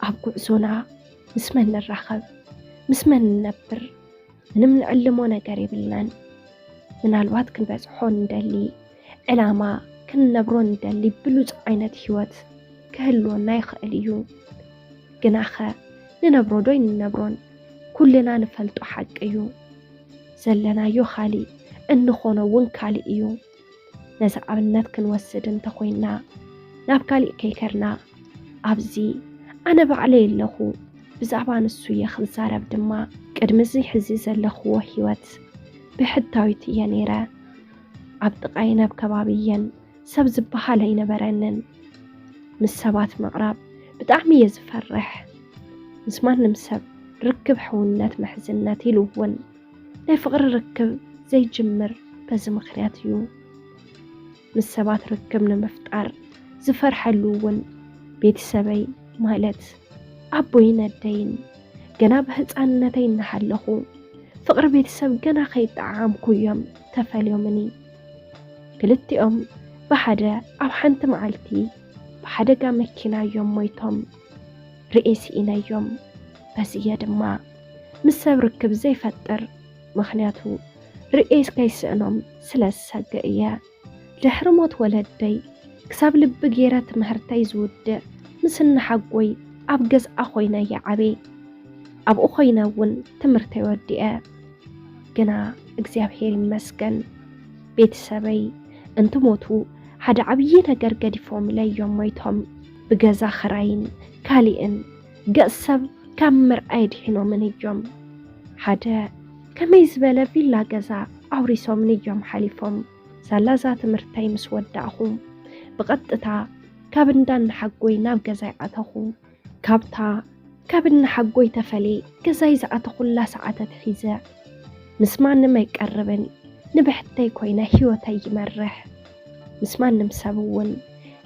ኣብ ጉዕዞና ምስ መን ንራኸብ፣ ምስ መን ንነብር፣ ምንም ንዕልሞ ነገር የብልናን። ምናልባት ክንበጽሖ እንደሊ ዕላማ፣ ክንነብሮ እንደሊ ብሉጽ ዓይነት ህይወት ክህልወና ይኽእል እዩ። ግናኸ ንነብሮ ዶ ኣይንነብሮን? ኩልና ንፈልጦ ሓቂ እዩ። ዘለናዮ ካሊእ፣ እንኾኖ እውን ካሊእ እዩ። ነዚ ኣብነት ክንወስድ እንተኾይንና፣ ናብ ካሊእ ከይከድና፣ ኣብዚ ኣነ ባዕለይ ኣለኹ፣ ብዛዕባ ንሱ እየ ክዛረብ ድማ። ቅድሚ እዚ ሕዚ ዘለኽዎ ህይወት ብሕታዊት እየ ነይረ። ኣብ ጥቓይን ኣብ ከባቢየን ሰብ ዝበሃል ኣይነበረንን። ምስ ሰባት ምቕራብ ብጣዕሚ እየ ዝፈርሕ። ምስ ማንም ሰብ ርክብ ሕውነት ምሕዝነት ኢሉ እውን ናይ ፍቕሪ ርክብ ዘይጅምር በዚ ምኽንያት እዩ። ምስ ሰባት ርክብ ንምፍጣር ዝፈርሐሉ እውን ቤተሰበይ ማለት ኣቦይን ኣደይን ገና ብህፃንነተይ እናሃለኹ ፍቕሪ ቤተሰብ ገና ከይጠዓዓምኩ እዮም ተፈልዮምኒ። ክልቲኦም ብሓደ ኣብ ሓንቲ መዓልቲ ብሓደጋ መኪና እዮም ሞይቶም። ርእየ ስኢነዮም። በዚ እየ ድማ ምስ ሰብ ርክብ ዘይፈጥር። ምኽንያቱ ርእየ ከይስእኖም ስለ ዝሰግእ እየ። ድሕሪ ሞት ወለደይ ክሳብ ልቢ ገይረ ትምህርተይ ዝውድእ ምስ እናሓጎይ ኣብ ገዝኣ ኮይነ እየ ዓብየ። ኣብኡ ኮይነ እውን ትምህርተይ ወዲአ። ግና እግዚኣብሔር ይመስገን ቤተሰበይ እንትሞቱ ሓደ ዓብዪ ነገር ገዲፎምለይ እዮም ሞይቶም። ብገዛ ኽራይን ካሊእን ገጽ ሰብ ካብ ምርኣይ ኣድሒኖምን እዮም። ሓደ ከመይ ዝበለ ቪላ ገዛ ኣውሪሶምን እዮም ሓሊፎም። ሳላ እዛ ትምህርተይ ምስ ወዳእኹ ብቐጥታ ካብ እንዳ እናሓጎይ ናብ ገዛይ ኣተኹ። ካብታ ካብ እናሓጎይ ተፈልየ ገዛይ ዝኣተኹላ ሰዓት ኣትሒዘ ምስ ማንም ኣይቀርብን። ንብሕተይ ኮይነ ህይወተይ ይመርሕ። ምስ ማንም ሰብ እውን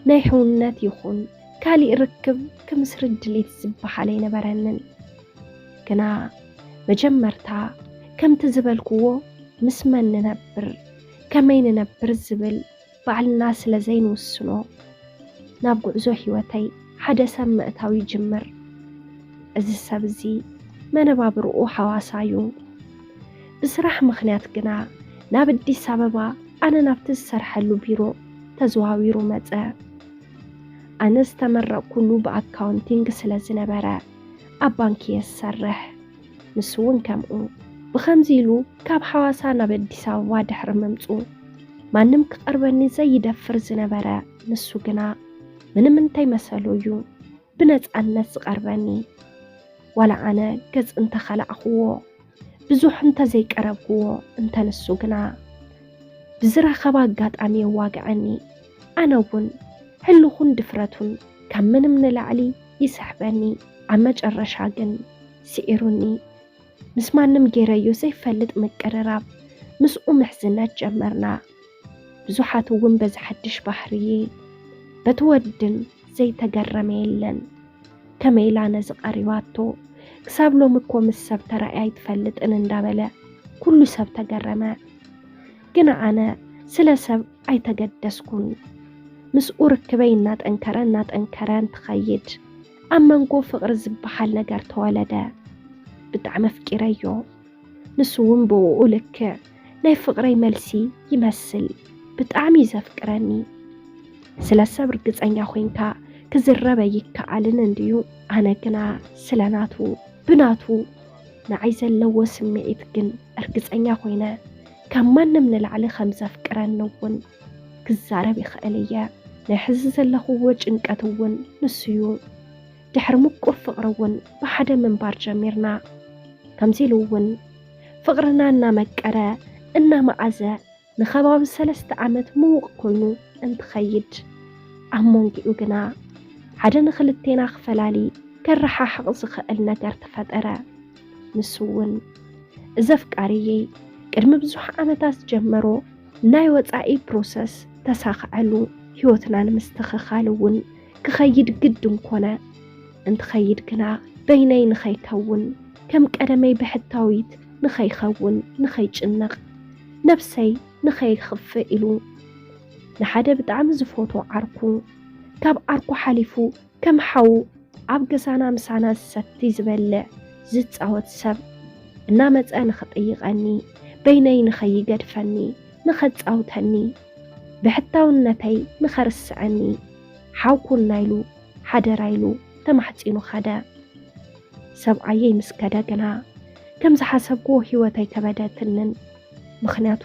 ናይ ሕውነት ይኹን ካሊእ ርክብ ክምስርት ድሌት ዝበሃል ኣይነበረንን። ግና መጀመርታ ከምቲ ዝበልክዎ ምስ መን ንነብር፣ ከመይ ንነብር ዝብል ባዕልና ስለ ዘይንውስኖ ናብ ጉዕዞ ህይወተይ ሓደ ሰብ ምእታው ይጅምር። እዚ ሰብ እዚ መነባብርኡ ሓዋሳ እዩ። ብስራሕ ምኽንያት ግና ናብ ኣዲስ ኣበባ ኣነ ናብቲ ዝሰርሐሉ ቢሮ ተዘዋዊሩ መጸ። ኣነ ዝተመረቕኩሉ ብኣካውንቲንግ ስለ ዝነበረ ኣብ ባንኪ እየ ዝሰርሕ። ንሱ እውን ከምኡ። ብኸምዚ ኢሉ ካብ ሓዋሳ ናብ ኣዲስ ኣበባ ድሕሪ ምምጹ ማንም ክቐርበኒ ዘይደፍር ዝነበረ ንሱ ግና ምንም እንተይመሰሎ እዩ ብነጻነት ዝቐርበኒ። ዋላ ኣነ ገጽ እንተኸላእኽዎ ብዙሕ እንተዘይቀረብክዎ እንተ ንሱ ግና ብዝረኸባ ኣጋጣሚ የዋግዐኒ። ኣነ እውን ህልኹን ድፍረቱን ካብ ምንም ንላዕሊ ይስሕበኒ። ኣብ መጨረሻ ግን ስዒሩኒ። ምስ ማንም ገይረዮ ዘይፈልጥ ምቅርራብ ምስኡ ምሕዝነት ጀመርና። ብዙሓት እውን በዚ ሓድሽ ባህርይ በቲ ወድን ዘይተገረመ የለን። ከመይ ኢላ ነዚ ቀሪባቶ? ክሳብ ሎሚ እኮ ምስ ሰብ ተራእያ ኣይትፈልጥን እንዳበለ ኩሉ ሰብ ተገረመ። ግን ኣነ ስለ ሰብ ኣይተገደስኩን። ምስኡ ርክበይ እናጠንከረ እናጠንከረ እንትኸይድ ኣብ መንጎ ፍቕሪ ዝበሃል ነገር ተወለደ። ብጣዕሚ ኣፍቂረዮ። ንሱ እውን ብኡ ልክዕ ናይ ፍቕረይ መልሲ ይመስል። ብጣዕሚ እዩ ዘፍቅረኒ። ስለ ሰብ ርግጸኛ ኮይንካ ክዝረብ ኣይከኣልን እንድዩ። ኣነ ግና ስለ ናቱ ብናቱ ንዓይ ዘለዎ ስምዒት ግን እርግጸኛ ኮይነ ካብ ማንም ንላዕሊ ከም ዘፍቅረኒ እውን ክዛረብ ይኽእል እየ። ናይ ሕዚ ዘለኽዎ ጭንቀት እውን ንሱ እዩ። ድሕሪ ምቁር ፍቕሪ እውን ብሓደ ምንባር ጀሚርና። ከምዚ ኢሉ እውን ፍቕርና እናመቀረ እናመዓዘ ንኸባቢ ሰለስተ ዓመት ምዉቕ ኮይኑ እንትኸይድ ኣብ መንጎኡ ግና ሓደ ንኽልቴና ክፈላሊ ከረሓሕቕ ዝኽእል ነገር ተፈጠረ። ንሱ እውን እዚ ኣፍቃሪየይ ቅድሚ ብዙሕ ዓመታት ዝጀመሮ ናይ ወጻኢ ፕሮሰስ ተሳኽዐሉ። ህይወትና ንምስትኽኻል እውን ክኸይድ ግድን ኮነ። እንትኸይድ ግና በይነይ ንኸይከውን፣ ከም ቀደመይ ብሕታዊት ንኸይኸውን፣ ንኸይጭነቕ፣ ነብሰይ ንኸይኽፍእ ኢሉ ንሓደ ብጣዕሚ ዝፈትዎ ዓርኩ፣ ካብ ዓርኩ ሓሊፉ ከም ሓው ኣብ ገዛና ምሳና ዝሰቲ ዝበልዕ ዝጻወት ሰብ እናመጸ ንኽጥይቐኒ፣ በይነይ ንኸይገድፈኒ፣ ንኸጻውተኒ፣ ብሕታውነተይ ንኸርስዐኒ፣ ሓውኩና ኢሉ ሓደራ ኢሉ ተማሕጺኑ ኸደ። ሰብኣየይ ምስ ከደ ግና፣ ከም ዝሓሰብክዎ ህይወት ኣይከበደትንን። ምኽንያቱ፣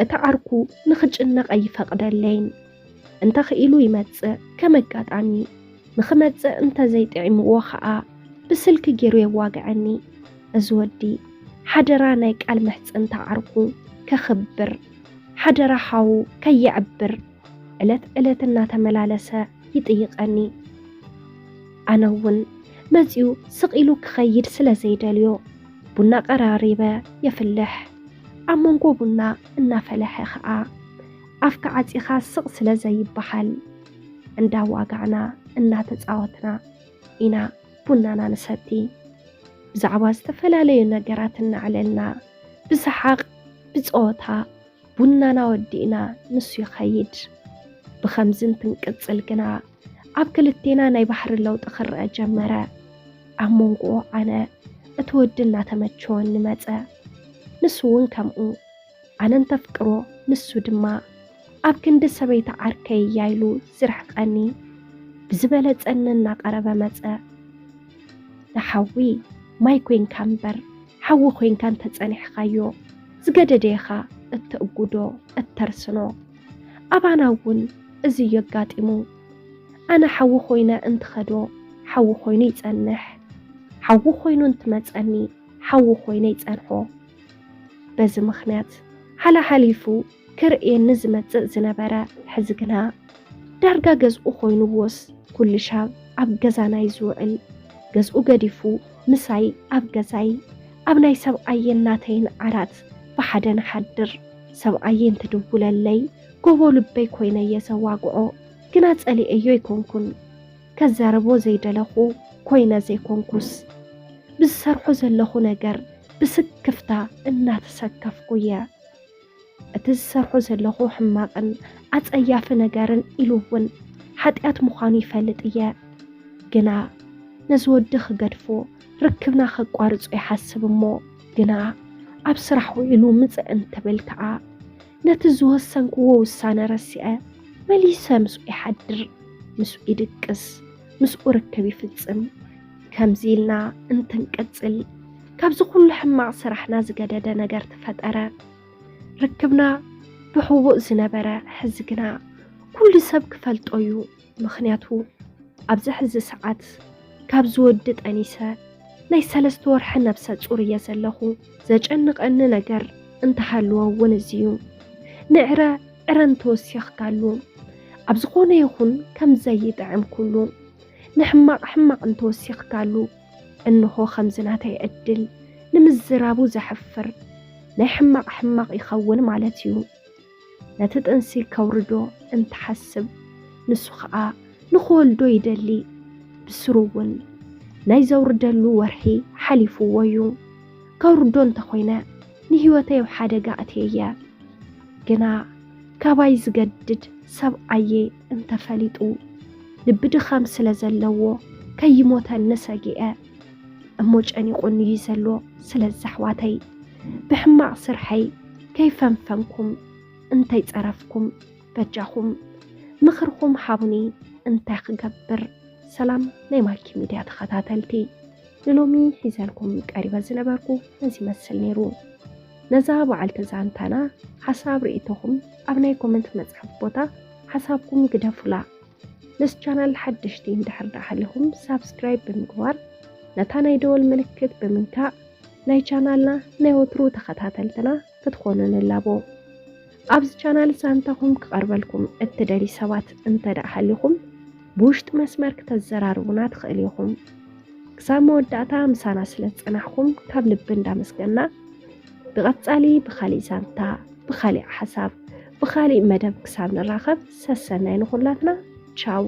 እቲ ዓርኩ ንኽጭነቕ ኣይፈቕደለይን። እንተ ኽኢሉ ይመጽእ፣ ከም ኣጋጣሚ ንኽመጽእ እንተ ዘይጥዒምዎ ኸኣ፣ ብስልኪ ገይሩ የዋግዐኒ። እዚ ወዲ፣ ሓደራ ናይ ቃል ምሕጽንታ ዓርኩ ከኽብር፣ ሓደራ ሓዉ ከየዕብር፣ ዕለት ዕለት እናተመላለሰ ይጥይቐኒ። ኣነ እውን መጺኡ ስቕ ኢሉ ክኸይድ ስለ ዘይደልዮ፣ ቡና ቀራሪበ የፍልሕ። ኣብ መንጎ ቡና እናፈለሐ ኸኣ፣ ኣፍካ ዓጺኻ ስቕ ስለ ዘይበሃል፣ እንዳዋጋዕና እናተጻወትና ኢና ቡናና ንሰቲ። ብዛዕባ ዝተፈላለዩ ነገራት እናዕለልና፣ ብሰሓቕ፣ ብጸወታ፣ ቡናና ወዲእና ንሱ ይኸይድ። ብኸምዚ እንትንቅጽል ግና፣ ኣብ ክልቴና ናይ ባሕሪ ለውጢ ክረኣ ጀመረ። ኣብ መንጎ ኣነ እቲ ወዲ እናተመቸወኒ መጸ። ንሱ እውን ከምኡ። ኣነ እንተፍቅሮ፣ ንሱ ድማ ኣብ ክንዲ ሰበይቲ ዓርከይ እያ ኢሉ ዝርሕቀኒ። ብዝበለጸኒ እናቐረበ መጸ። ንሓዊ ማይ ኮይንካ እምበር፣ ሓዊ ኮይንካ እንተጸኒሕካዮ፣ ዝገደደ ኢኻ እተእጉዶ፣ እተርስኖ። ኣባና እውን እዚ እዩ ኣጋጢሙ። ኣነ ሓዊ ኮይነ እንትኸዶ፣ ሓዊ ኮይኑ ይጸንሕ። ሓዊ ኮይኑ እንትመጸኒ፣ ሓዊ ኮይነ ይጸንሖ። በዚ ምኽንያት፣ ሓላሓሊፉ ክርእየኒ ዝመጽእ ዝነበረ፣ ሕዚ ግና ዳርጋ ገዝኡ ኮይንዎስ፣ ኩሉ ሻብ ኣብ ገዛና እዩ ዝውዕል። ገዝኡ ገዲፉ፣ ምሳይ ኣብ ገዛይ፣ ኣብ ናይ ሰብኣየን ናተይን ዓራት ብሓደ ንሓድር። ሰብኣየይ እንትድውለለይ፣ ጎቦ ልበይ ኮይነ እየ ዘዋግዖ። ግና ጸሊኤዮ ኣይኮንኩን። ከዛርቦ ዘይደለኹ ኮይነ ዘይኮንኩስ፣ ብዝሰርሖ ዘለኹ ነገር ብስክፍታ እናተሰከፍኩ እየ። እቲ ዝሰርሖ ዘለኹ ሕማቕን ኣጸያፊ ነገርን ኢሉ እውን ሓጢኣት ምዃኑ ይፈልጥ እየ። ግና ነዚ ወዲ ክገድፎ፣ ርክብና ከቋርጾ ይሓስብ እሞ፣ ግና ኣብ ስራሕ ውዒሉ ምጽእ እንትብል ከኣ፣ ነቲ ዝወሰንክዎ ውሳነ ረሲዐ፣ መሊሰ ምስኡ ይሓድር፣ ምስኡ ይድቅስ፣ ምስኡ ርክብ ይፍጽም። ከምዚ ኢልና እንትንቅጽል፣ ካብዚ ኩሉ ሕማቕ ስራሕና ዝገደደ ነገር ተፈጠረ። ርክብና ብሕቡእ ዝነበረ፣ ሕዚ ግና ኩሉ ሰብ ክፈልጦ እዩ። ምኽንያቱ፣ ኣብዚ ሕዚ ሰዓት ካብ ዝወዲ ጠኒሰ ናይ ሰለስተ ወርሒ ነብሰ ጹር እየ ዘለኹ። ዘጨንቐኒ ነገር እንተሃለወ እውን እዚ እዩ። ንዕረ ዕረ እንተወሲኽካሉ፣ ኣብ ዝኾነ ይኹን ከም ዘይጥዕም ኩሉ፣ ንሕማቕ ሕማቕ እንተወሲኽካሉ፣ እንሆ ከምዚ ናተይ ዕድል ንምዝራቡ ዘሕፍር ናይ ሕማቕ ሕማቕ ይኸውን ማለት እዩ። ነቲ ጥንሲ ከውርዶ እንትሓስብ፣ ንሱ ኸኣ ንኽወልዶ ይደሊ። ብስሩ እውን ናይ ዘውርደሉ ወርሒ ሓሊፍዎ እዩ። ከውርዶ እንተኾይነ፣ ንህይወተይ ኣብ ሓደጋ ኣትየየ። ግና ካባይ ዝገድድ ሰብኣየ እንተፈሊጡ፣ ልቢ ድኻም ስለ ዘለዎ፣ ከይሞተኒ ሰጊኤ። እሞ ጨኒቑኒ እዩ ዘሎ። ስለዚ ኣሕዋተይ፣ ብሕማቕ ስርሐይ ከይፈንፈንኩም እንተይጸረፍኩም፣ በጃኹም ምኽርኹም ሃቡኒ። እንታይ ክገብር? ሰላም ናይ ማኪ ሚድያ ተኸታተልቲ፣ ንሎሚ ሒዘልኩም ቀሪበ ዝነበርኩ ነዚ ይመስል ነይሩ። ነዛ በዓልቲ ዛንታና ሓሳብ ርእይቶኹም ኣብ ናይ ኮመንት መጽሓፍ ቦታ ሓሳብኩም ግደፉላ። ነዚ ቻናል ሓደሽቲ እንድሕር ደኣ ሃሊኹም፣ ሳብስክራይብ ብምግባር፣ ነታ ናይ ደወል ምልክት ብምንካእ፣ ናይ ቻናልና ናይ ወትሩ ተኸታተልትና ክትኾኑ ንላቦ። ኣብዚ ቻናል ዛንታኹም ክቐርበልኩም እትደልዩ ሰባት እንተ ደኣ ሃሊኹም፣ ብውሽጢ መስመር ክተዘራርቡና ትኽእሉ ኢኹም። ክሳብ መወዳእታ ምሳና ስለ ዝጸናሕኩም ካብ ልቢ እንዳመስገና፣ ብቐጻሊ ብኻሊእ ዛንታ፣ ብኻሊእ ሓሳብ፣ ብኻሊእ መደብ ክሳብ ንራኸብ፣ ሰሰናይ ንኹላትና። ቻው።